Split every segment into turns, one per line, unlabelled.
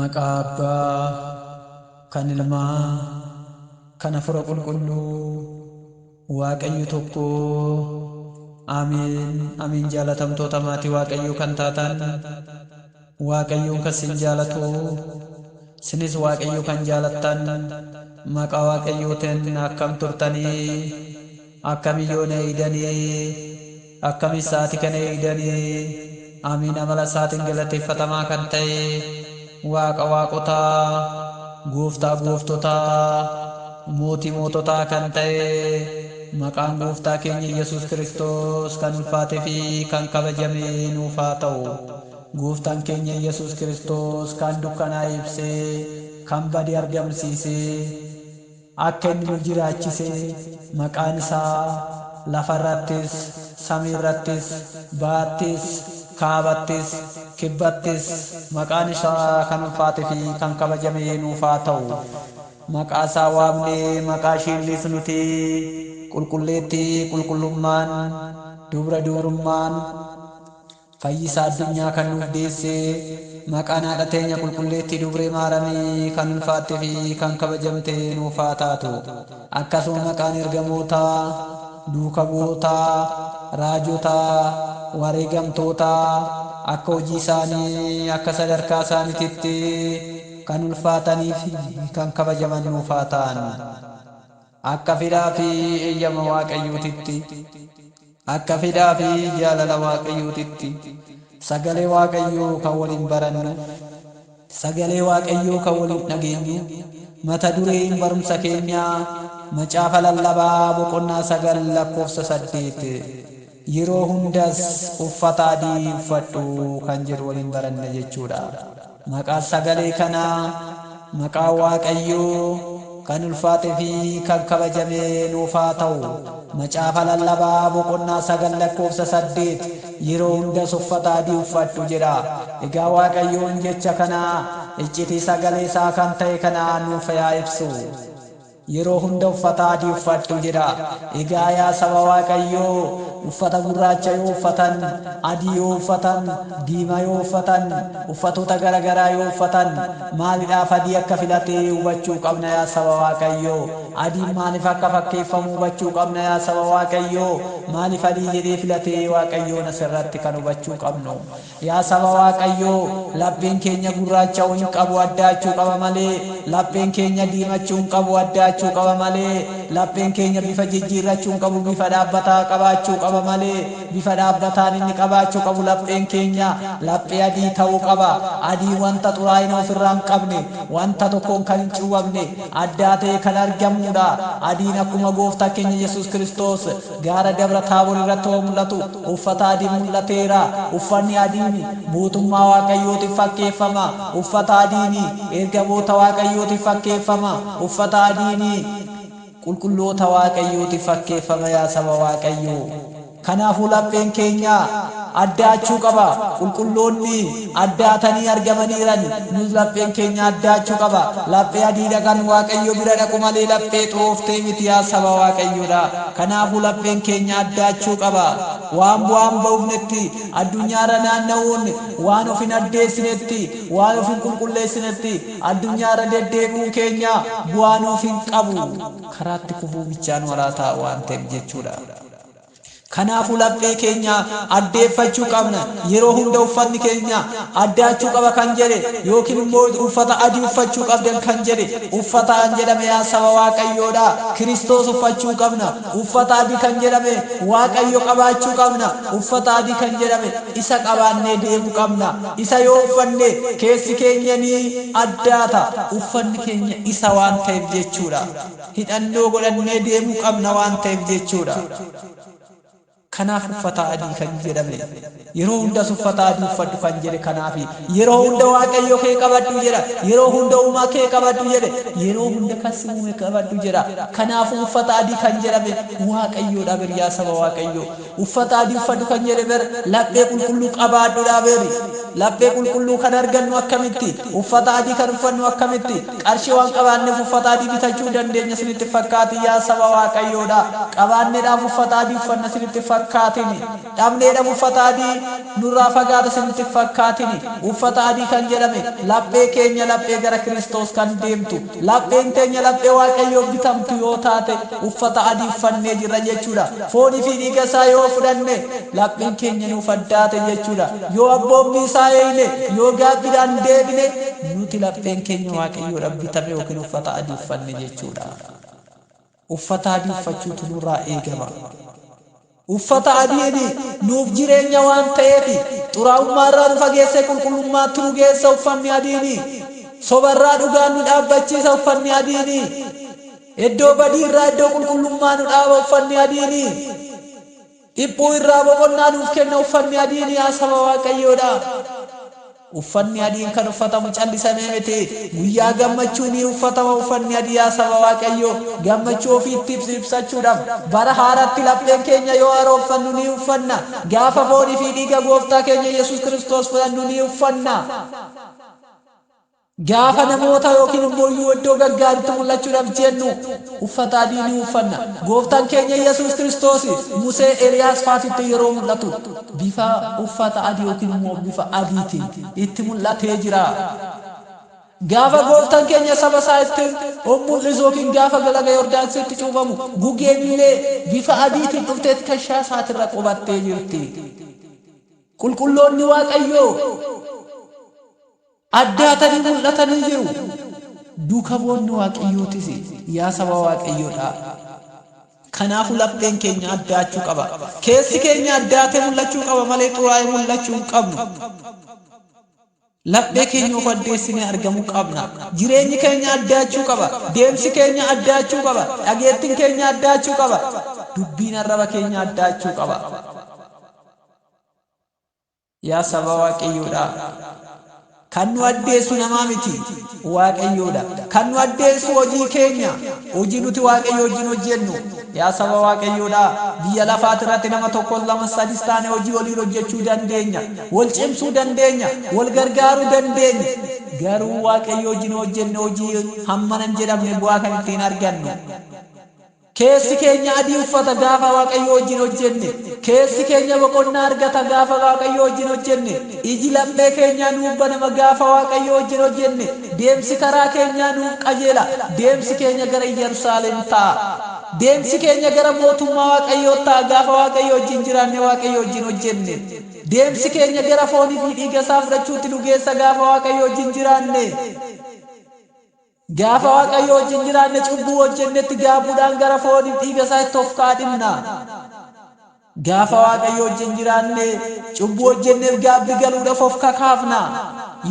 Maqaa Abbaa kan Ilmaa kan Hafuura Qulqulluu Waaqayyo tokko. Ameen. Ameen. Jaalatamtoota maatii Waaqayyoo kan taatan, Waaqayyoon kan sin jaalatu, sinis Waaqayyo kan jaalattan, maqaa Waaqayyootiin akkam turtanii? Akkam yoona eegdanii? Akkamis sa'aatii kana eegdanii? Amiin. Amala isaatiin galateeffatamaa kan ta'e Waaqa waaqotaa, Gooftaa gooftotaa, Mootii moototaa kan ta'e maqaan Gooftaa keenya Yesuus Kiristoos kan ulfaatee fi kan kabajame nuuf haa ta'u. Gooftaan keenya Yesuus Kiristoos kan dukkanaa ibsee, kan bade argamsiisee, akka inni nu jiraachise maqaan isaa lafarrattis, samiirrattis, baattis, kaabattis, kibbattis maqaan isaa kan ulfaate fi kan kabajame nuuf haa ta'u. Maqaa isaa waamnee maqaa isheellis nuti qulqulleettii qulqullummaan, dubra dubrummaan, fayyisaa addunyaa kan nuuf deesse maqaan haadha teenya qulqulleettii Dubree Maaramii kan ulfaatte fi kan kabajamte nuuf haa taatu. Akkasuma maqaan ergamootaa, duuka bu'ootaa, raajotaa, wareegamtootaa akka hojii isaanii akka sadarkaa isaaniititti kan ulfaatanii fi kan kabajaman nuuf haa ta'an. Akka fedhaa fi eeyyama Waaqayyootitti, akka fedhaa fi jaalala Waaqayyootitti sagalee Waaqayyoo kan waliin barannu, sagalee Waaqayyoo kan waliin dhageenyu, mata dureen barumsa keenyaa Macaafa Lallabaa boqonnaa 9 lakkoofsa 8, yeroo hundas uffata adii uffadhu kan jedhu waliin baranna jechuudha. Maqaa sagalee kanaa maqaa Waaqayyoo kan ulfaate fi kan kabajame nuuf haa ta'u. Macaafa Lallabaa boqonnaa 9 lakkoofsa 8, yeroo hundas uffata adii uffadhu jedha. Egaa Waaqayyoon jecha kana, iccitii sagalee isaa kan ta'e kana nuuf haa ibsu. Yeroo hunda uffata adii uffadhu jedha. Egaa yaa saba Waaqayyoo, uffata gurraacha yoo uffatan, adii yoo uffatan, diimaa yoo uffatan, uffatoota garaagaraa yoo uffatan, maaliidhaaf adii akka filate hubachuu qabna yaa saba Waaqayyoo. Adiin maaliif akka fakkeeffamu hubachuu qabna yaa saba Waaqayyoo. Maaliif adii jedhee filate Waaqayyoon asirratti kan hubachuu qabnu. Yaa saba Waaqayyoo, lapheen keenya gurraacha'uu hin qabu, addaachuu qaba malee. Lapheen keenya diimachuu hin qabu, addaachuu qaba malee. Lapheen keenya bifa jijjiirrachuu hin qabu, bifa dhaabbataa qabaachuu qaba malee. Bifa dhaabbataan inni qabaachuu qabu lapheen keenya laphee adii ta'uu qaba. Adii wanta xuraa'ina ofirraa hin qabne, wanta tokkoon kan hin cuubamne, addaa ta'e kan argamudha. Adiin akkuma Gooftaa keenya Yesuus Kiristoos gaara Dabra Taabor irratti yoo mul'atu uffata adiin mul'ateera. Uffanni adiin mootummaa Waaqayyootiif fakkeeffama. Uffata adiin ergamoota Waaqayyootiif fakkeeffama. Uffata adiin qulqulloota Waaqayyootiif fakkeeffama yaa saba Waaqayyoo. Kanaafuu lapheen keenya addaachuu qaba. Qulqulloonni addaatanii argamaniiran, nus lapheen keenya addaachuu qaba. Laphee adiidha kan Waaqayyo bira dhaqu malee laphee xurooftee miti yaa saba Waaqayyoodha. Kanaafuu lapheen keenya addaachuu qaba. Waan bu'aan ba'ufnetti addunyaarra naanna'uun, waan of hin addeessinetti, waan of hin qulqulleessinetti addunyaarra deddeebi'uun keenya bu'aa nuuf hin qabu. Karaatti kufuu bichaan walaa ta'a waan ta'eef jechuudha. Kanaafuu laphee keenya addeeffachuu qabna. Yeroo hunda uffatni keenya addaachuu qaba kan jedhe, yookiin immoo uffata adii uffachuu qabdan kan jedhe, uffata kan jedhame yaa saba Waaqayyoodha. Kiristoos uffachuu qabna. Uffata adii kan jedhame Waaqayyo qabaachuu qabna. Uffata adii kan jedhame isa qabaannee deemuu qabna. Isa yoo uffanne keessi keenya ni addaata. Uffanni keenya isa waan ta'eef jechuudha. Hidhannoo godhannee deemuu qabna waan ta'eef jechuudha. Kanaaf uffata adii kan jedhame, yeroo hundas uffata adii uffadhu kan jedhe kanaafi. Yeroo hunda Waaqayyo kee qabadhu jedha. Yeroo hunda uumaa kee qabadhu jedhe. Yeroo hunda kan si uume qabadhu jedha. Kanaafuu uffata adii kan jedhame Waaqayyoodha ber yaa saba Waaqayyoo. Uffata adii uffadhu kan jedhe ber laphee qulqulluu qabaadhudha beri. Laphee qulqulluu kan argannu akkamitti? Uffata adii kan uffannu akkamitti? Qarshii waan qabaanneef uffata adii bitachuu dandeenya isinitti fakkaati yaa saba Waaqayyoodha? Qabaanneedhaaf uffata adii uffanna isinitti fakkaati? fakkaatini. Dhabneedhaaf uffata adii nurraa fagaata isinitti hin fakkaatini. Uffata adii kan jedhame laphee keenya laphee gara Kiristoos kan deemtu, lapheen teenya laphee Waaqayyoof bitamtu yoo taate uffata adii uffannee jirra jechuudha. Foonii fi dhiiga isaa yoo fudhanne lapheen keenya nuuf addaate jechuudha. Yoo abboommii isaa eegne, yoo gaabbiidhaan deebine nuti lapheen keenya Waaqayyoodhaaf bitame yookiin uffata adii uffanne jechuudha. Uffata adii uffachuutu nurraa eegama. Uffata adiin nuuf jireenya waan ta'eef xuraa'ummaa irraa nu fageessee qulqullummaatti nu geessa uffanni adiin. Sobarraa dhugaan nu dhaabbachiisa uffanni adiin. Iddoo badii irraa iddoo qulqullummaa nu dhaaba uffanni adiin. Dhiphuu irraa boqonnaa nuuf kenna uffanni adiin, yaa saba Waaqayyoodha. Uffanni adiin kan uffatamu callisamee miti. Guyyaa gammachuu ni uffatama uffanni adii, yaa saba Waaqayyoo. Gammachuu ofiitti ibsachuudhaaf bara haaraatti lapheen keenya yoo haaromfannu ni uffanna. Gaafa foonii fi dhiiga gooftaa keenya Yesuus Kiristoos fudhannu ni uffanna. Gaafa namoota yookiin immoo iyyuu iddoo gaggaariitti mul'achuudhaaf jennu uffata adii ni uffanna. Gooftaan keenya Yesuus Kiristoos Musee, Eliyaas faatitti yeroo mul'atu bifa uffata adii yookiin immoo bifa adiitiin itti mul'atee jira. Gaafa gooftaan keenya saba isaa itti mul'isu yookiin gaafa laga Yordaansitti cuuphamu gugeen illee bifa adiitiin dhuftee tkashaa isaatirra qubattee jirti. Qulqulloonni Waaqayyoo addaatanii mul'atanii jiru. Duuka bu'oonni Waaqayyootis, yaa saba Waaqayyoodha. Kanaafuu lapheen keenya addaachuu qaba. Keessi keenya addaatee mul'achuu qaba malee xuraa'ee mul'achuu hin qabnu. Laphee keenya of addeessinee argamuu qabna. Jireenyi keenya addaachuu qaba. Deemsi keenya addaachuu qaba. Dhageettiin keenya addaachuu qaba. Dubbiin arraba keenya addaachuu qaba. Yaa saba Waaqayyoodha. Kan nu addeessu namaa miti, Waaqayyoodha. Kan nu addeessu hojii keenya, hojii nuti Waaqayyo wajjin hojjennu. Yaa saba Waaqayyoodha, biyya lafaati irratti nama tokkos lamas sadis taane hojii waliin hojjechuu dandeenya. Wal cimsuu dandeenya, wal gargaaruu dandeenya. Garuu Waaqayyo wajjin hojjenne hojii hammana hin jedhamne bu'aa kan ittiin argannu. Keessi keenya adii uffata gaafa Waaqayyo wajjin hojjenne. Keessi keenya boqonnaa argata gaafa Waaqayyo wajjin hojjenne. Iji laphee keenyaa nuuf banama gaafa Waaqayyo wajjin hojjenne. Deemsi karaa keenyaa nuuf qajeela. Deemsi keenya gara Yerusaalem ta'a. Deemsi keenya gara mootummaa Waaqayyoo ta'a gaafa Waaqayyo wajjin jiraanne, Waaqayyo wajjin hojjenne. Deemsi keenya gara foonii fi dhiiga isaa fudhachuutti nu geessa gaafa Waaqayyo wajjin jiraanne. Gaafa Waaqayyo wajjin jiraanne cubbuu hojjennetti gaabbuudhaan gara fooniif dhiiga isaa itti of kaadhimna. Gaafa Waaqayyo wajjin jiraanne cubbuu hojjenneef gaabbi galuudhaaf of kakaafna.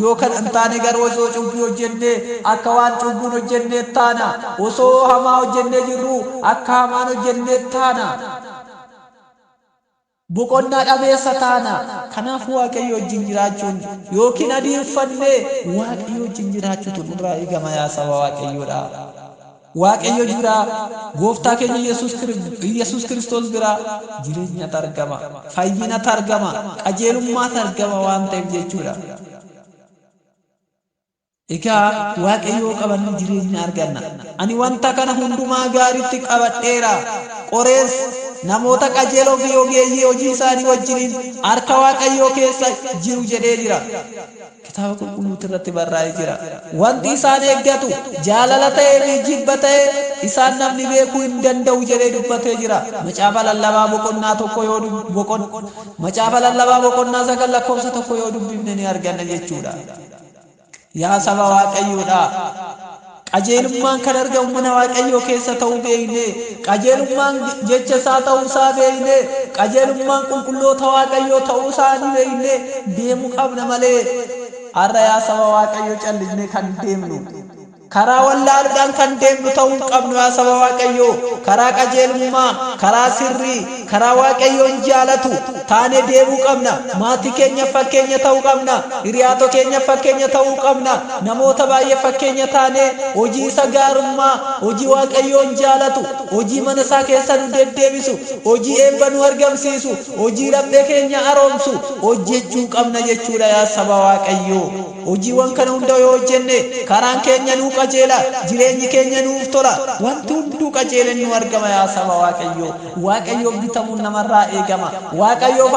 Yoo kana hin taane garuu osoo cubbuu hojjennee akka waan cubbuun hojjennee taana. Osoo hamaa hojjennee jirru akka hamaan hojjennee taana. Boqonnaa dhabeessa taana. Kanaaf Waaqayyo wajjin jiraachuun yookiin adii uffannee Waaqayyo wajjin jiraachuutu nurraa eegama, yaa saba Waaqayyoodha. Waaqayyo biraa, gooftaa keenya Yesuus Kiristoos biraa jireenyatu argama, fayyinatu argama, qajeelummaatu argama waan ta'eef jechuudha. Egaa Waaqayyoo qabanne jireenya arganna. Ani wanta kana hundumaa gaariitti qabadheera. Qorees namoota qajeeloo fi ogeeyyii hojii isaanii wajjiniin harka Waaqayyoo keessa jiru jedhee jira. Kitaaba qulqulluuti irratti barraa'ee jira. Wanti isaan eeggatu jaalala ta'ee fi jibba ta'ee isaan namni beekuu hin danda'u jedhee dubbatee jira. Macaafa Lallabaa boqonnaa 1 yoo boqon Macaafa Lallabaa boqonnaa 9 lakkoofsa 1 yoo dubbifne ni arganna jechuudha. Yaa saba Waaqayyoodha. Qajeelummaan kan argamu mana Waaqayyoo keessa ta'uu beeknee, qajeelummaan jecha isaa ta'uu isaa beeknee, qajeelummaan qulqulloota Waaqayyoo ta'uu isaanii beeknee deemuu qabna malee har'a, yaa saba Waaqayyoo, callisnee kan deemnu, karaa wallaaluudhaan kan deemnu ta'uu hin qabnu, yaa saba Waaqayyoo. Karaa qajeelummaa, karaa sirrii, karaa Waaqayyoon jaalatu taanee deemuu qabna. Maatii keenyaaf fakkeenya ta'uu qabna. Hiriyaatoo keenyaaf fakkeenya ta'uu qabna. Namoota baay'ee fakkeenya taanee hojii isa gaarummaa, hojii Waaqayyoon jaalatu, hojii mana isaa keessa nu deddeebisu, hojii eebba nu argamsiisu, hojii laphee keenya haroomsu hojjechuu qabna jechuudha, yaa saba Waaqayyoo. Hojiiwwan kana hunda yoo hojjenne karaan keenya nuu qajeela, jireenyi keenya nuuf tola, wanti hunduu qajeeleen nu argama yaa saba Waaqayyoo. Waaqayyoof bitamuun namarraa eegama. Waaqayyoof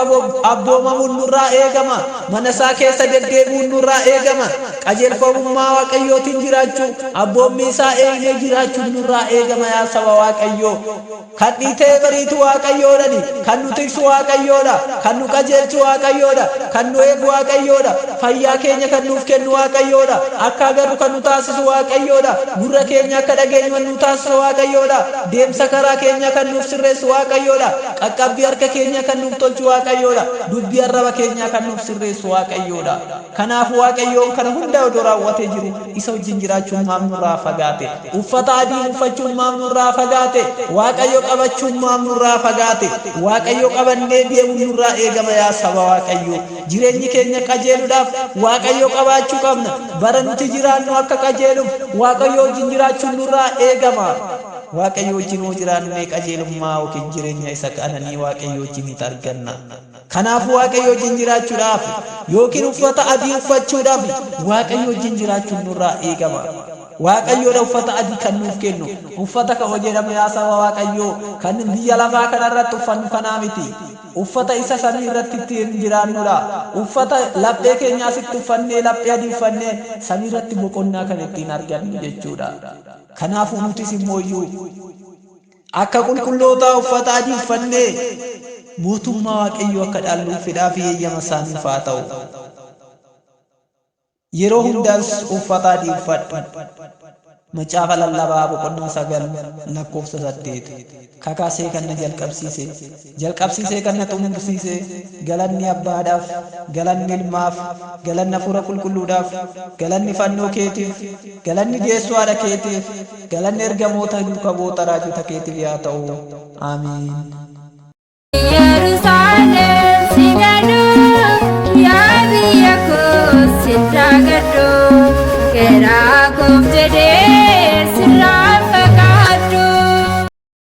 abboomamuun nurraa eegama. Mana isaa keessa deddeebi'uun nurraa eegama. Qajeelfamummaa Waaqayyootiin jiraachuu, abboommii isaa eegnee jiraachuun nurraa eegama yaa saba Waaqayyoo. Kan dhiitee bariitu Waaqayyoodhani. Kan nu tiksu Waaqayyoodha. Kan nu qajeelchu Waaqayyoodha. Kan nu eegu Waaqayyoodha. Fayyaa keenya kan nuuf kennu Waaqayyoodha. Akka agarru kan nu taasisu Waaqayyoodha. Gurra keenya akka dhageenyu kan nu taasisu Waaqayyoodha. Deemsa karaa keenyaa kan nuuf sirreessu Waaqayyoodha. Qaqqabbii harka keenyaa kan nuuf tolchu Waaqayyoodha. Dubbii arraba keenyaa kan nuuf sirreessu Waaqayyoodha. Kanaafuu Waaqayyoon kana hunda odoo raawwatee jiru isa wajjin jiraachuun maaf nurraa fagaate? Uffata adii uffachuun maaf nurraa fagaate? Waaqayyo qabachuun maaf nurraa fagaate? Waaqayyo qabannee deemuun nurraa eegama yaa saba Waaqayyoo. Jireenyi keenya qajeeluudhaaf Waaqayyo qabaachuu qabna. Bara nuti jiraannu akka qajeeluuf Waaqayyo wajjin jiraachuun nurraa eegama. Waaqayyo wajjin hoo jiraannee qajeelummaa yookiin jireenya isa qananii Waaqayyo wajjiniit arganna. Kanaafuu Waaqayyo wajjin jiraachuudhaaf yookiin uffata adii uffachuudhaaf Waaqayyo wajjin jiraachuun nurraa eegama. Waaqayyoodha uffata adii kan nuuf kennu. Uffata kan jedhamu yaa saba Waaqayyoo kan biyya lafaa kanarratti uffannu kanaa miti. Uffata isa samii irratti ittiin jiraannudha. Uffata laphee keenya asitti uffannee laphee adii uffannee samii irratti boqonnaa kan ittiin argannu jechuudha. Kanaafuu nutis immoo iyyuu akka qulqullootaa uffata adii uffannee mootummaa Waaqayyoo akka dhaalluuf fedhaa fi eeyyama isaaniif haa ta'u. Yeroo hundaas uffata adii uffadhu. Macaafa Lallabaa boqonnaa 9 lakkoofsa 8. Kakaasee kan na jalqabsiise, jalqabsiisee kan na xumursiise, galanni Abbaadhaaf, galanni Ilmaaf, galanni Hafuura Qulqulluudhaaf, galanni fannoo keetiif, galanni deessuu haadha keetiif, galanni ergamoota duuka bu'oota raajota keetiif yaa ta'u. Aamiin.
Yerusaalem.